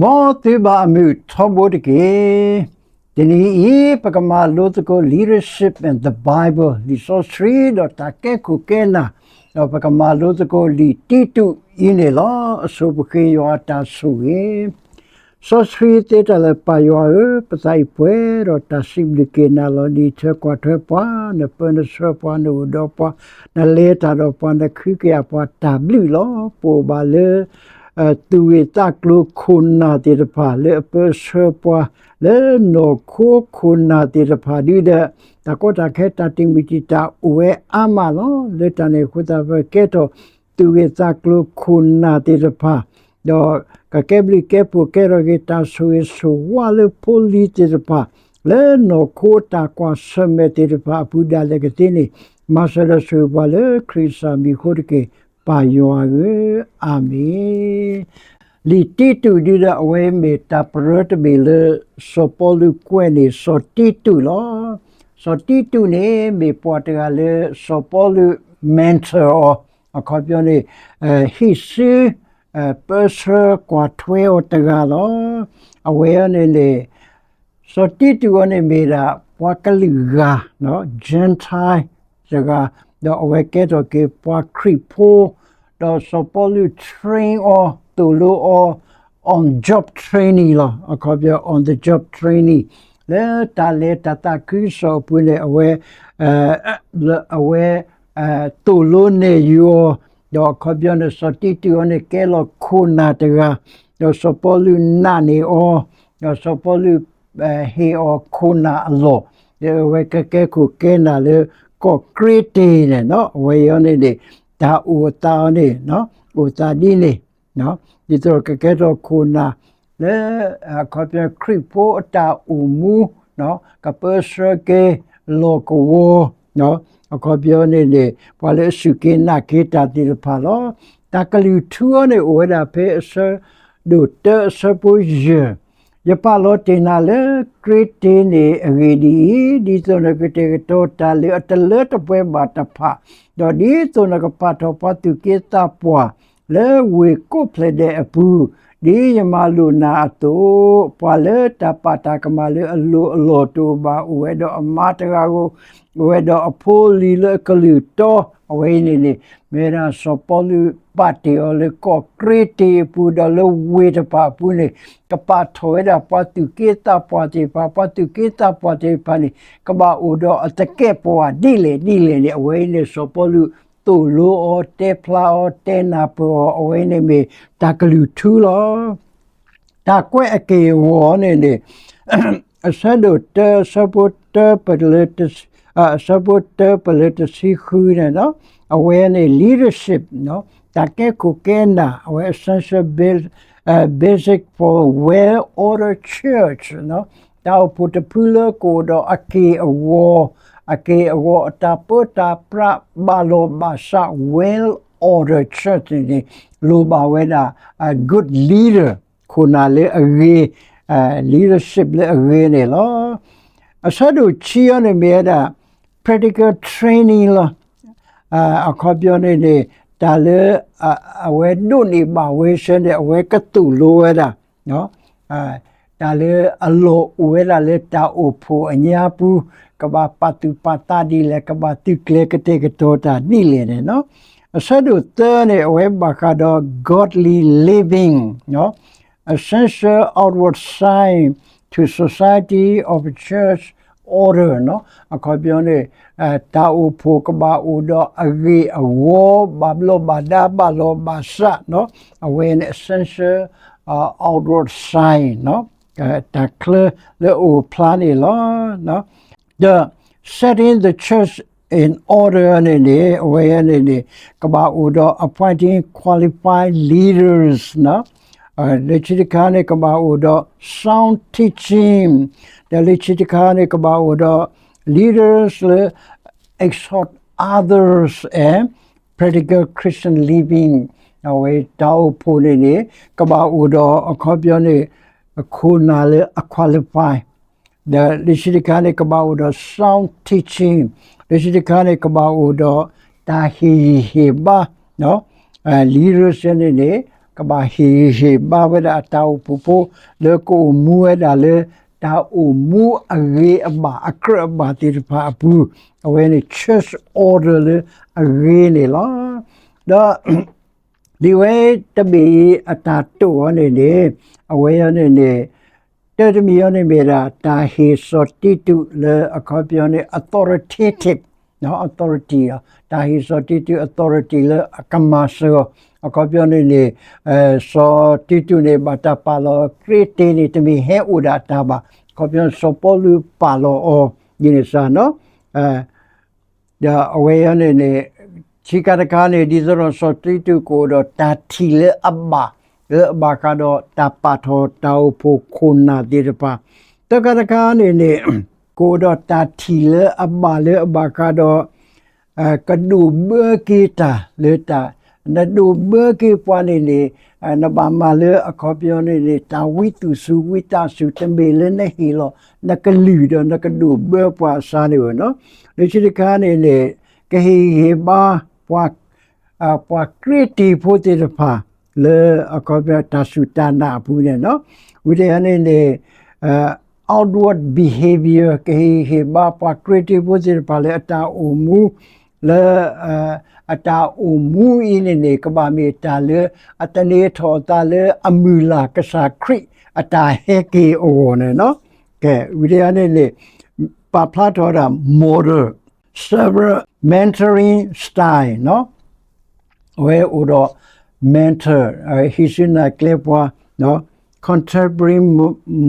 မ်သုဘၣ်အမုာ်ထီဘိတက့ၢ်. တနံၤအံၤ ပကမၤလိသကိး Leadership and the Bible လံာ်စီဆှံဒီးတၢ်ကဲခိၣ်ကဲနၢ်, ဒီးပကမၤလိသကိးလံာ်တံတူးအံၤန့ၣ်လီၤ. အဆိပဃ့ယွၤအတၢ်ဆိၣ်ဂ့ၤ. စီဆှံသ့တၢ်လၢပၢ်ယွၤဧၢ, ပသးအံၤပှဲၤဒီး တၢ်စံးဘျုးက့ၤနၤလီၤ. နအံးထွဲကွၢ်ထွဲပှၤ, နပၢနဆှၢပှၤ, နအိၣ်ဒီးပှၤ, နလဲၤတၢ်ဒီးပှၤ, နခုကယာ်ပှၤတၢ်ဘျုးလီၤ. ပအိၣ်ဘၣ်လၢ သူၣ်ဂ့ၢ်သးကျိၤခိၣ်နၢ်သ့ၣ်တဖၣ် လၢအပၢဆှၢပှၤ, လၢနီၢ်ခိခိၣ်နၢ်သ့ၣ်တဖၣ်ဒုဒီး တၢ်ကီတၢ်ခဲတၢ်တံာ်မုၢ်တံာ်တာ်အိၣ်ဝဲအါမးလီၤ. လၢတၢ်န့ၣ်အဃိသတး ပကဲထီၣ်သူၣ်ဂ့ၢ်သးကျိၤခိၣ်နၢ်သ့ၣ်တဖၣ်, ဒီးကကဲဘျုးကဲဖှိၣ်ကဲထီၣ်က့ၤတၢ်ဆိၣ်ဂ့ၤဆိၣ်ဝါလၢဖိလံၤသ့ၣ်တဖၣ်, လၢနီၢ်ခိတၢ်ကွၢ်ဆၢၣ်မဲာ်သ့ၣ်တဖၣ်အပူၤဒၣ်လဲာ်ကသ့န့ၣ်, မၤစၢၤဒီးဆိၣ်ဂ့ၤပှၤလၢခရံာ်ကစၢ်မံၤအဃိတက့ၢ်. ပၢ်ယွၤဧၢ, အၤမ့ၣ်. လံာ်တံတူးဒုဒီး အဝဲမ့ၢ်တၢ်ပရၢတဘ့ၣ်လၢ စီၤပီလူးကွဲးန့ၢ်စီၤတံတူးလီၤ. စီၤတံတူးန့ၣ် မ့ၢ်ပှၤတဂၤလၢစီၤပီလူး mentor အီၤ, အခီပညီန့ၣ် ဟံးစု ပၢဆှၢကွၢ်ထွဲအီၤတဂၤလီၤ. အဝဲအံၤန့ၣ်န့ၣ် စီၤတံတူးအံၤန့ၣ်မ့ၢ်ဒၣ် ပှၤကလုာ်ဂၤ, Gentile တဂၤ, ဒီးအဝဲကဲထီၣ်က့ၤပှၤခရံာ်ဖိ, ဒီးစီၤပီလူး train အီၤ, သိၣ်လိအီၤ on job training လီၤ. အခီပညီ on the job training လၢတၢ်လဲၤတၢ်သးခုကစီၣ်အပူၤန့ၣ် အဝဲ အဝဲ သိၣ်လိနဲၣ်ယုာ်အီၤ, ဒီးအခီပညီန့ၣ် စီၤတံတူးအံၤန့ၣ် ကဲလီၤခိၣ်နၢ်တဂၤ, ဒီးစီၤပီလူးနာ်န့ၢ်အီၤ, ဒီးစီၤပီလူး ဟ့ၣ်အီၤခိၣ်နၢ်အလီၢ်, ဒီးအဝဲကကဲခိၣ်ကဲနၢ်လၢကီၢ်ကရ့တ့ၤန့ၣ်, အဝဲအံၤန့ၣ်န့ၣ် တၢ်အိၣ်အသးအီၤန့ၣ် အိၣ်သးဒ်န့ၣ် ဒ်သိးကကဲထီၣ်ခိၣ်နၢ် လၢအခီပညီခရံာ်ဖိအတၢ်အိၣ်မူ, ကပၢဆှၢက့ၤလီၢ်ကဝီၤ, အခီပညီန့ၣ်န့ၣ် ပှၤလၢအစူၢ်က့ၤနာ်က့ၤတၢ်သ့ၣ်တဖၣ်လီၤ. တၢ်ကလုၢ်ထူအံၤန့ၣ် အိၣ်ဝဲဒၣ်ဖဲအဆၢဒိၣ်တၢအဆၢဖိယဲၢ်, ယပာ်လီၤတ့ၢ်နၤလၢကရ့တ့ၤန့ၣ်အဂ့ၢ်ဒ်အံၤ, ဒ်သိးနကတဲာ်ကတီၤတၢ်လၢအတလၢတပှဲၤဘၣ်တဖၣ်, ဒီးဒ်သိးနကပာ်ထီၣ်ပှၤသူၣ်က့သးပှၢ် လၢဝ့ၢ်ကိးဖျၢၣ်ဒဲးအပူၤ, ဒ်ယမၤလိာ်နၤအသိး, ပှၤလၢတၢ်ပာ်တၢ်ကမၣ်လၢအလိၤအလီၢ်တအိၣ်ဘၣ်, အိၣ်ဝဲဒီးအမါတဂၤဧိၤ, အိၣ်ဝဲဒီးအဖိအလံၤလၢအကလုၢ်တီ, အဝဲအံၤန့ၣ်န့ၣ် မ့ၢ်ဝဲဒၣ်စီၤပီလူးပာ်တ့ၢ်အီၤလၢကီၢ်ကရ့တ့ၤအပူၤ ဒီးလၢဝ့ၢ်တဖၣ်အပူၤန့ၣ် ကပာ်ထီၣ်ဝဲဒၣ်ပှၤသူၣ်က့သးပှၢ်သ့ၣ်တဖၣ်, ပှၤသူၣ်က့သးပှၢ်သ့ၣ်တဖၣ်န့ၣ် ကဘၣ်အိၣ်ဒီးအသကဲာ်ပဝးဒ်လဲၣ်ဒ်လဲၣ်န့ၣ် အဝဲအံၤန့ၣ် စီၤပီလူးသိၣ်လိအီၤ တဲဖျါအီၤ တဲနၢ်ပၢၢ်အီၤ အဝဲအံၤန့ၣ်မ့ၢ်တၢ်ကလုၢ်ထူလီၤ. တၢ်ကွဲးအက့ၢ်အဂီၤန့ၣ်န့ၣ် အဆၢဒိၣ်တၢ အဆၢဖိတၢ ပလၢ အဆၢဖိတၢပလၢတဆံဃုန့ၣ်လီၤ. အဝဲန့ၣ် leadership တၢ်ကဲခိၣ်ကဲနၢ် အဝဲ essential basic for well ordered church တၢ်အိၣ်ဖှိၣ်တဖုလၢကအိၣ်ဒီးအက့ၢ်အဂီၤ, အက့ၢ်အဂီၤအတၢ်ပၢတၢ်ပြးဘၣ်လီၤဘၣ်စး well ordered church န့ၣ်န့ၣ် လိၣ်ဘၣ်ဝဲဒၣ် good leader ခိၣ်နၢ်လၢအဂ့ၤ, leadership လၢအဂ့ၤန့ၣ်လီၤ. အဆၢဒိၣ်ခံအံၤန့ၣ်မ့ၢ်ဝဲဒၣ် practical training လီၤ. အခီပညီန့ၣ်န့ၣ် တၢ်လၢ အဝဲဒိးန့ၢ်ဘၣ်ဝဲဆၢန့ၣ် အဝဲကသိၣ်လိဝဲဒၣ် တၢ်လၢအလီၢ်အိၣ်ဝဲဒၣ်လၢတၢ်အိၣ်ဖှိၣ်အညါပူၤ ကဘၣ်ပာ်သူၣ်ပာ်သးဒ်လဲၣ်, ကဘၣ်သုးကျဲၤကတဲာ်ကတီၤတၢ်ဒ်လဲၣ်န့ၣ်လီၤ. အဆၢဒိၣ်သၢန့ၣ် အဝဲဘၣ်ဃးဒီး godly living, essential outward sign to society of church order အခီပညီန့ၣ် တၢ်အိၣ်ဖှိၣ်ကဘၣ်အိၣ်ဒီးအဂ့ၢ်အဝီ ဘၣ်ဘျီးဘၣ်ဒါ ဘၣ်လီၤဘၣ်စး, အဝဲန့ၣ် essential outward sign တၢ်ချၢလၢအအိၣ်ဖျါန့ၣ်လီၤ. ဒီး setting the church in order န့ၣ်န့ၣ် အဝဲန့ၣ်န့ၣ် ကဘၣ်အိၣ်ဒီး appointing qualified leaders လၢခံတခါန့ၣ် ကဘၣ်အိၣ်ဒီး sound teaching, ဒီးလၢခံတခါန့ၣ် ကဘၣ်အိၣ်ဒီး leaders လၢ exhort others and practical Christian living အဝဲတၢ်အိၣ်ဖှိၣ်န့ၣ်န့ၣ် ကဘၣ်အိၣ်ဒီးအခီပညီန့ၣ် ခိၣ်နၢ်လၢအ qualify ဒီးလၢခံတခါန့ၣ် ကဘၣ်အိၣ်ဒီး sound teaching, လၢခံတခါန့ၣ် ကဘၣ်အိၣ်ဒီးတၢ်ဟ့ၣ်ဂံၢ်ဟ့ၣ်ဘါ leaders န့ၣ်န့ၣ် ကဘၣ်ဟ့ၣ်ဂံၢ်ဟ့ၣ်ဘါဝဲဒၣ်အတၢ်အိၣ်ဖှိၣ်ဖိ လၢကအိၣ်မူဝဲဒၣ်လၢ တၢ်အိၣ်မူအဂ့ၤအဘၣ်အကြၢးအဘၣ်သ့ၣ်တဖၣ်အပူၤ, အဝဲန့ၣ် church order လၢအဂ့ၤန့ၣ်လီၤ. ဒီး ဒ်ဝဲတဘ့ၣ်အံၤအတၢ်တိာ်အီၤန့ၣ်န့ၣ် အဝဲအံၤန့ၣ်န့ၣ် တၢ်တမံၤအံၤန့ၣ်မ့ၢ်ဒၣ် တၢ်ဟ့ၣ်စီၤတံတူးလၢအခီပညီန့ၣ် authoritative, authority, တၢ်ဟ့ၣ်စီၤတံတူး authority လၢအကမၤစၢၤအီၤ အခီပညီန့ၣ်န့ၣ် စီၤတံတူးန့ၣ် ဘၣ်တၢ်ပာ်လီၤကရ့တ့ၢ်န့ၣ် တမ့ၢ်ဟဲအိၣ်ဒၣ်တၢ်ဘၣ်, အခီပညီစီၤပီလူးပာ်လီၤအီၤ ဒ်န့ၣ်စ့ၢ်နီၤ ဒီးအဝဲအံၤန့ၣ်န့ၣ် ဆံးခါတခါန့ၣ် ဒ်သိးဒီးစီၤတံတူးကအိၣ်ဒီးတၢ်ထံၣ်လၢအဘၣ်, လၢအဘၣ်ဃးဒီးတၢ်ပာ်ထီၣ်တၢ်အိၣ်ဖှိၣ်ခိၣ်နၢ်သ့ၣ်တဖၣ်, သၢခါတခါန့ၣ်န့ၣ် ကအိၣ်ဒီးတၢ်ထံၣ်လၢအဘၣ်လၢအဘၣ်ဃးဒီး ကဒိၣ်ဘၢက့ၤတၢ်လၢတၢ်, နဒိၣ်ဘၢက့ၤပှၤန့ၣ်န့ၣ် နဘၣ်မၤလၢအခီပညီန့ၣ်န့ၣ် တၢ်ဝံသူၣ်စူၤဝံသးစူၤ တမ့ၢ်လၢနဟ့ၣ်လီၤ နကလုၢ်ဒီးနကဒိၣ်ဘၢပှၤအစါန့ၣ်ဝဲနီၤ, လၢဆံးတခါန့ၣ်န့ၣ် ကဟ့ၣ်ဂံၢ်ဟ့ၣ်ဘါ ပှၤ ပှၤခရ့တံၢ်ဖိသ့ၣ်တဖၣ် လၢအခီပညီတၢ်စူၢ်တၢ်နာ်အပူၤန့ၣ်နီၤ, ဝံၤတခါန့ၣ်န့ၣ် outward behavior ကဟ့ၣ်ဂံၢ်ဟ့ၣ်ဘါပှၤခရ့တံၢ်ဖိသ့ၣ်တဖၣ်လၢအတၢ်အိၣ်မူ လၢ အတၢ်အိၣ်မူအံၤန့ၣ်န့ၣ် ကဘၣ်မ့ၢ်တၢ်လၢ အသန့ၤထီၣ်အသးလၢအမုၢ်လၢ်ကစၢ်ခရံာ်အတၢ်ဟဲက့ၤအဂီၢ်န့ၣ်နီၤ, ကဲ ဝံၤတခါန့ၣ်န့ၣ် ပာ်ဖျါထီၣ်ဝဲဒၣ် model several mentoring style နီၤ, အဝဲအိၣ်ဒီး mentor ဟံးစုနဲၣ်ကျဲပှၤ contemporary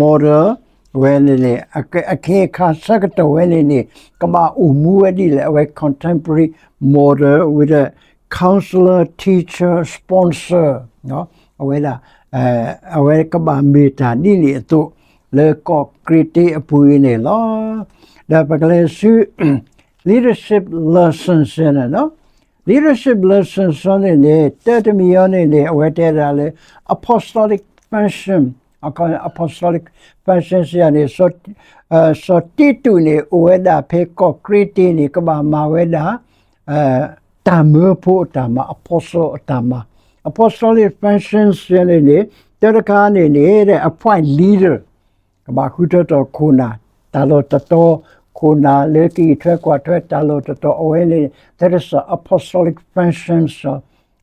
model အဝဲန့ၣ်န့ၣ် အခ့အခါဆၢကတီၢ်ဝဲန့ၣ်န့ၣ် ကဘၣ်အိၣ်မူဝဲဒ်လဲၣ် အဝဲ contemporary model with a counselor teacher sponsor အဝဲဒၣ် အဝဲကဘၣ်မ့ၢ်တၢ်ဒ်န့ၣ်အသိး လၢကီၢ်ခရ့တံၢ်အပူၤအံၤန့ၣ်လီၤ. ဒီးပကလဲၤဆူ leadership lessons န့ၣ်နီၤ, leadership lessons န့ၣ်န့ၣ် တၢ်တမံၤအံၤန့ၣ်န့ၣ် အဝဲတဲဒၣ်လၢ apostolic function, apostolic function စံးယၤန့ၣ် စီၤတံတူးန့ၣ် အိၣ်ဝဲဒၣ်ဖဲကီၢ်ခရ့တံၢ်န့ၣ် ကဘၣ်မၤဝဲဒၣ် တၢ်မၢဖိအတၢ်မၤ apostle အတၢ်မၤ, apostolic function န့ၣ်န့ၣ် တၢ်တခါန့ၣ်န့ၣ် appoint leader ကဘၣ်ဃုထၢထီၣ်ခိၣ်နၢ် တၢ်လီၢ်တတီၤ, ခိၣ်နၢ်လၢကအံးထွဲကွၢ်ထွဲတၢ်လီၢ်တတီၤ အဝဲန့ၣ် that is a apostolic functions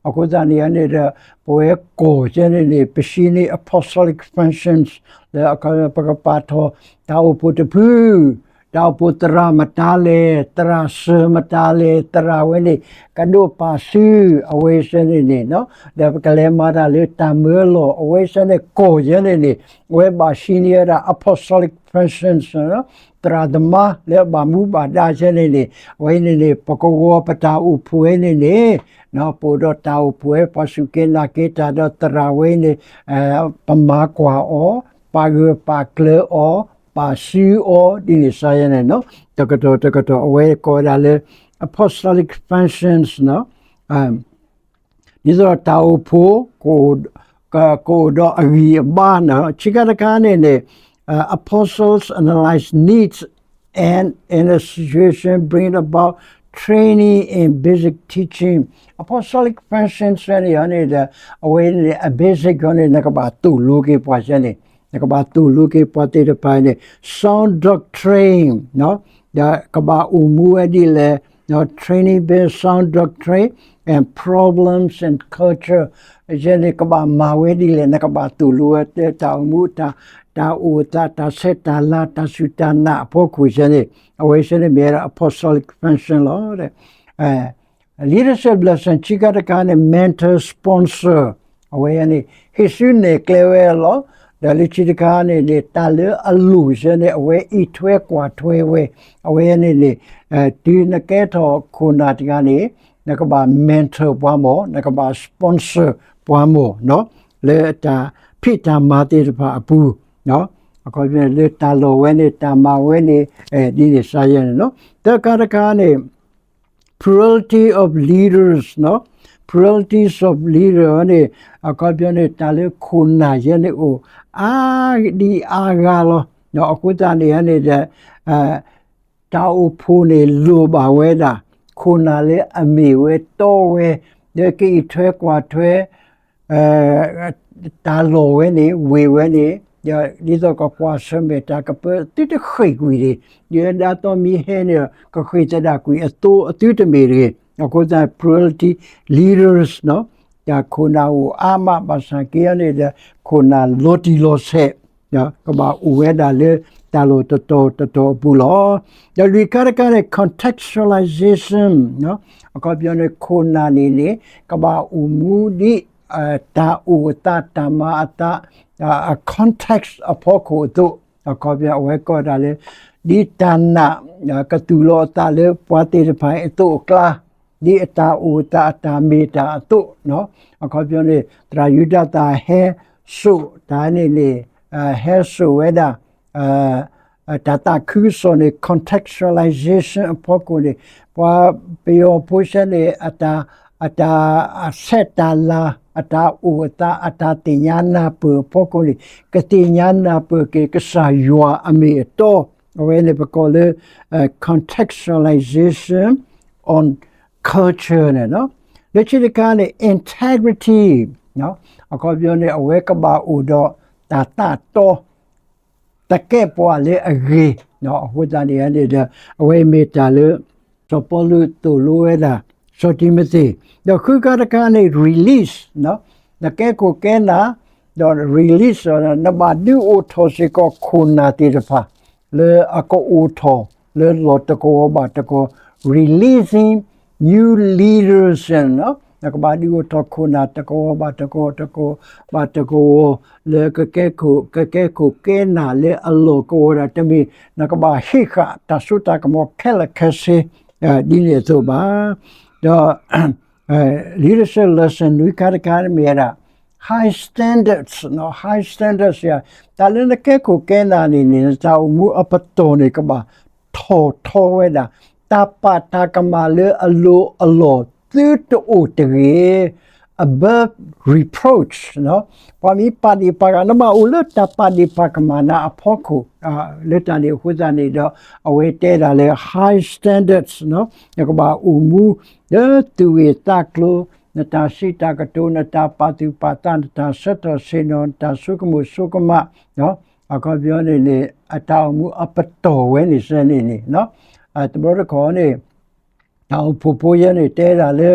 အဃိသတးန့ၣ်န့ၣ်ဒီး ပဝဲကီၢ်ကဲန့ၣ်န့ၣ် ပစံးန့ၢ် apostolic functions လၢအခီပကပာ်ထီၣ် တၢ်အိၣ်ဖှိၣ်တဖု တၢ်အိၣ်ဖှိၣ်သရၣ်မတၤလဲၣ် သရၣ်စၢၤမတၤလဲၣ် သရၣ်ဝဲန့ၣ် ကဒိးပာ်စု အဝဲစ့ၢ်န့ၣ်န့ၣ် ဒီးပကလဲၤမၤတၢ်လၢတၢ်မၢလီၢ် အဝဲစ့ၢ်န့ၣ် ကီၢ်ယဲန့ၣ်န့ၣ် အဝဲဘၣ်စံးန့ၢ်ဝဲဒၣ် apostolic functions သရၣ်သမါလၢအဘၣ်မူဘၣ်ဒါစ့ၢ်န့ၣ်န့ၣ် အဝဲန့ၣ်န့ၣ် ပကဝီၤပတၢ်အိၣ်ဖှိၣ်ဝဲန့ၣ်န့ၣ် ပအိၣ်ဒီးတၢ်အိၣ်ဖှိၣ်ဝဲ ပှၤစူၢ်က့ၤနာ်က့ၤတၢ်ဒီးသရၣ်ဝဲန့ၣ် ပမၤကွၢ်အီၤ ပာ်ဂၢၢ်ပာ်ကျၢၤအီၤ ပာ်စုအီၤ ဒ်န့ၣ်စ့ၢ်ယဲန့ၣ် တကတီၢ်တကတီၢ် အဝဲကိးဝဲဒၣ်လၢ apostolic functions ဒ်သိးတၢ်အိၣ်ဖှိၣ် ကအိၣ်ဒီးအဂံၢ်အဘါန့ၣ် ဆံးခါတခါန့ၣ်န့ၣ် apostles analyze needs and in a situation bring about training and basic teaching apostolic functions န့ၣ်န့ၣ်ဒီး အဝဲန့ၣ် အ basic န့ၣ် နကဘၣ်သိၣ်လိက့ၤပှၤစ့ၢ်န့ၣ် နကဘၣ်သိၣ်လိက့ၤပှၤသ့ၣ်တဖၣ်န့ၣ် sound doctrine ဒီးကဘၣ်အိၣ်မူဝဲဒ်လဲၣ် training based sound doctrine and problems and culture ယဲန့ၣ် ကဘၣ်မၤဝဲဒ်လဲၣ် နကဘၣ်သိၣ်လိဝဲတၢ်အိၣ်မူ တၢ်အိၣ်သး တၢ်ဆဲးတၢ်လၤ တၢ်စူၢ်တၢ်နာ်အဖီခိၣ်ယဲန့ၣ် အဝဲစ့ၢ်န့ၣ်မ့ၢ်ဝဲဒၣ် apostolic function လီၤ. leadership lesson ဆံးခါတခါန့ၣ် mentor sponsor အဝဲန့ၣ် ဟ့ၣ်စုနဲၣ်ကျဲဝဲလီၤ. ဒီးလၢဆံးတခါန့ၣ်န့ၣ် တၢ်လၢအလိၣ်စ့ၢ်န့ၣ် အဝဲအံးထွဲကွၢ်ထွဲဝဲ အဝဲန့ၣ်န့ၣ် တုၤနကဲထီၣ်ခိၣ်နၢ်တဂၤန့ၣ် နကဘၣ် mentor ပှၤမၢ် နကဘၣ် sponsor ပှၤမၢ် လၢတၢ်ဖံးတၢ်မၤသ့ၣ်တဖၣ်အပူၤ အခီပညီလၢတၢ်လီၢ်ဝဲန့ၣ် တၢ်မၤဝဲန့ၣ် ဒ်န့ၣ်စ့ၢ်ယဲန့ၣ် သၢခါတခါန့ၣ် plurality of leaders pluralities of leader န့ၣ် အခီပညီန့ၣ် တၢ်လၢခိၣ်နၢ်ယဲန့ၣ်အိၣ် အါဒံအါဂၤလီၤ. အဃိသတးန့ၣ်န့ၣ်ဒီး တၢ်အိၣ်ဖှိၣ်န့ၣ်လိၣ်ဘၣ်ဝဲဒၣ် ခိၣ်နၢ်လၢအမ့ၢ်ဝဲတီဝဲ လၢကအံးထွဲကွၢ်ထွဲ တၢ်လီၢ်ဝဲန့ၣ် ဝ့ၢ်ဝဲန့ၣ် ဒ်သိးကကွၢ်ဆၢၣ်မဲာ်တၢ်ကပၢသုတဃ့ၢ်ကွံာ်ဒံး, ဒ်အသီမ့ၢ်ဟဲန့ၣ် ကဃ့ၢ်သဒၣ်ကွံာ်အသိအသုတမ့ၢ်တဂ့ၤ. အဃိသတး plurality leaders တၢ်ခိၣ်နၢ်အိၣ်အါမး ဘၣ်ဆၣ်က့န့ၣ်ဒီး ခိၣ်နၢ်လီၤတံၢ်လီၤဆဲး ကဘၣ်အိၣ်ဝဲဒၣ်လၢတၢ်လီၢ်တတီၤတတီၤအပူၤလီၤ. ဒီးလွံၢ်ခါတခါန့ၣ် contextualization အခီပညီန့ၣ် ခိၣ်နၢ်န့ၣ်န့ၣ် ကဘၣ်အိၣ်မူဒ် တၢ်အိၣ်အသး တၢ်မၤအသး context အဖီခိၣ်အသိး, အခီပညီအဝဲကိးဒၣ်လၢ ဒ်တၢ်နာ် ကသူၣ်လီၤအသးလၢပှၤသ့ၣ်တဖၣ်အံၤအသိးအကျါ, ဒ်အတၢ်အိၣ်အသးအတၢ်မ့ၢ်တၢ်အသိး, အခီပညီန့ၣ် သရၣ်ယူဒၤသၣ်ဟဲစိာ်တၢ်န့ၣ်န့ၣ် ဟဲစိာ်ဝဲဒၣ် တၢ်သးခုကစီၣ်န့ၣ် contextualization အဖီခိၣ်န့ၣ် ပှၤပယီၤဖိဆဲန့ၣ် အတၢ်ဆဲးတၢ်လၤ အတၢ်အိၣ်အသး အတၢ်သ့ၣ်ညါနၢ်ပၢၢ်အဖီခိၣ်န့ၣ် ကသ့ၣ်ညါနၢ်ပၢၢ်က့ၤကစၢ်ယွၤအမ့ၢ်အတီ, အဝဲန့ၣ်ပကိးလၢ contextualization on culture န့ၣ်လီၤ. လၢခံတခါန့ၣ် integrity အခီပညီန့ၣ် အဝဲကဘၣ်အိၣ်ဒီးတၢ်သးတီ သကဲးပဝးလၢအဂ့ၤ, အဃိသတးန့ၣ်န့ၣ်ဒီး အဝဲမ့ၢ်တၢ်လၢ စီၤပီလူးသိၣ်လိဝဲဒၣ် စီၤတံၤမသ့း, ဒီးဃုခါတခါန့ၣ် release နကဲခိၣ်ကဲနၢ် ဒီး release နဘၣ်ဒုးအိၣ်ထီၣ်စ့ၢ်ကီးခိၣ်နၢ်သ့ၣ်တဖၣ် လၢအကအိၣ်ထီၣ်လၢလီၢ်တကဝီၤဘၣ်တကဝီၤ releasing new leaders နကဘၣ်ဒုးအိၣ်ထီၣ်ခိၣ်နၢ်တကဝီၤဘၣ်တကဝီၤ တကဝီၤဘၣ်တကဝီၤ လၢကကဲခိၣ် ကကဲခိၣ်ကဲနၢ်လၢအလီၢ်ကဝီၤဒၣ်တမ့ၢ် နကဘၣ်ဟ့ၣ်ဃာ်တၢ်စိတၢ်ကမီၤခဲလၢာ်ခဲဆ့ ဒ်န့ၣ်အသိးဘၣ်. ဒီး leadership lesson နွံခါတခါမ့ၢ်ဝဲဒၣ် high standards န high standards ယါ တၢ်လၢနကဲခိၣ်ကဲနၢ်န့ၣ်န့ၣ် နတၢ်အိၣ်မူအပတီၢ်န့ၣ် ကဘၣ်ထီၣ်ထီဝဲဒၣ် တၢ်ပာ်တၢ်ကမၣ်လၢအလိၤအလီၢ်သုတအိၣ်တဂ့ၤ above reproach ပှၤမ့ၢ်ပာ်ဒ့ၣ်ပာ်ကမၣ် နဘၣ်အိၣ်လၢတၢ်ပာ်ဒ့ၣ်ပာ်ကမၣ်နၤအဖီခိၣ် လၢတၢ်န့ၣ်အဃိသတးန့ၣ်ဒီး အဝဲတဲဒၣ်လၢ high standards နကဘၣ်အိၣ်မူ လၢသူၣ်ဂ့ၢ်သးကျိၤ နတၢ်စံးတၢ်ကတိၤ နတၢ်ပာ်သူၣ်ပာ်သး နတၢ်ဆၢထီၣ်ဆ့ၣ်နီၤ နတၢ်ဆိကမိၣ်ဆိကမး အခီပညီန့ၣ်န့ၣ် အတၢ်အိၣ်မူအပတီၢ်ဝဲန့ၣ်စ့ၢ်န့ၣ်န့ၣ် တဘျီတခီၣ်န့ၣ် တၢ်အိၣ်ဖှိၣ်ဖိယဲန့ၣ် တဲဒၣ်လၢ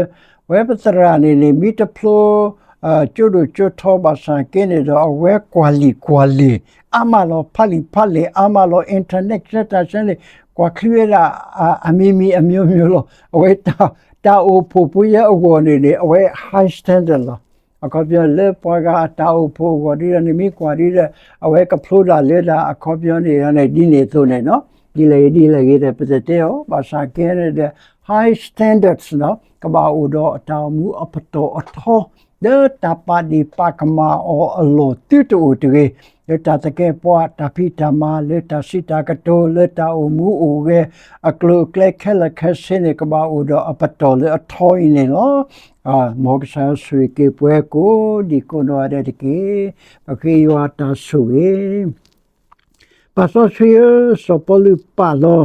အဝဲပသရၣ်န့ၣ်န့ၣ် မ့ၢ်တဖျိ ကၠိဒိၣ်ကၠိထီဘၣ်ဆၣ်က့န့ၣ်ဒီး အဝဲကွၢ်လံာ်ကွၢ်လံာ် အါမးလီၤ ဖးလံာ်ဖးလဲၢ် အါမးလီၤ internet ဆဲတၢ်ဆဲန့ၣ် ကွၢ်ချံဝဲဒၣ် အမံၤမံၤအမျိုးမျိုးလီၤ. အဝဲ တၢ်အိၣ်ဖှိၣ်ဖိယဲအဂီၢ်န့ၣ်န့ၣ် အဝဲ high standard လီၤ. အခီပညီလၢပှၤဂၤအတၢ်အိၣ်ဖှိၣ်အဂီၢ်ဒ်ဒီး နမ့ၢ်ကွၢ်ဒ်ဒီး အဝဲကဖျိဒၣ်လၢဒၣ်အခီပညီန့ၣ်န့ၣ် ဒ်န့ၣ်အသိးန့ၣ်နီၤ ဒ်လဲၣ်ဂ့ၤဒ်လဲၣ်ဂ့ၤဒီး ပတတဲအီၤ ဘၣ်ဆၣ်ကဲန့ၣ်ဒီး high standards နီၤ ကဘၣ်အိၣ်ဒီးအတၢ်အိၣ်မူအပတီၢ်အထီ လၢတၢ်ပာ်ဒ့ၣ်ပာ်ကမၣ်အီၤအလီၢ်သုတအိၣ်တဂ့ၤ, လၢတၢ်သကဲးပဝး တၢ်ဖံးတၢ်မၤ လၢတၢ်စံးတၢ်ကတိၤ လၢတၢ်အိၣ်မူအိၣ်ဂဲၤ အကျိၤအကျဲခဲလၢာ်ခဲဆ့န့ၣ် ကဘၣ်အိၣ်ဒီးအပတီၢ်လၢအထီအံၤန့ၣ်လီၤ. မ်ကစၢ်ယွၤဆိၣ်ဂ့ၤက့ၤပှၤကိးဒံကိးနီၢ်ဂၤဒဲးတက့ၢ်. ပဃ့ယွၤတၢ်ဆိၣ်ဂ့ၤ ပၢ်စီဆှံဧၢ, စီၤပီလူးပာ်လီၤ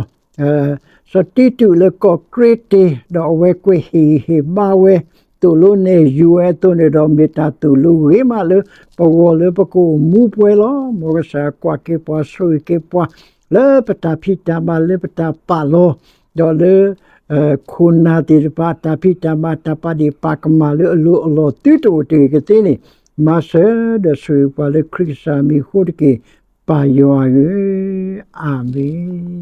စီၤတံတူးလၢကီၢ်ကရ့တ့ၤ, ဒီးအဝဲကွဲးဟ့ၣ်ဂံၢ်ဟ့ၣ်ဘါဝဲ, သိၣ်လိနဲၣ်ယုၤဝဲအသိးန့ၣ်ဒီး မ့ၢ်တၢ်သိၣ်လိဂ့ၤမးလၢပဂီၢ်လၢပကအိၣ်မူပှဲၤလီၤ. မ်ကစၢ်ယွၤကွၢ်က့ၤပှၤဆိၣ်ဂ့ၤက့ၤပှၤ လၢပတၢ်ဖံးတၢ်မၤလၢပတၢ်ပာ်လီၤ, ဒီးလၢ ခိၣ်နၢ်သ့ၣ်တဖၣ်အတၢ်ဖံးတၢ်မၤ တၢ်ပာ်ဒ့ၣ်ပာ်ကမၣ်လၢအလိၤအလီၢ်သုတအိၣ်တဂ့ၤကသ့န့ၣ်, မၤစၢၤဒီးဆိၣ်ဂ့ၤပှၤလၢခရံာ်ကစၢ်မံၤအဃိတက့ၢ်. ပၢ်ယွၤဧၢ, အၤမ့ၣ်.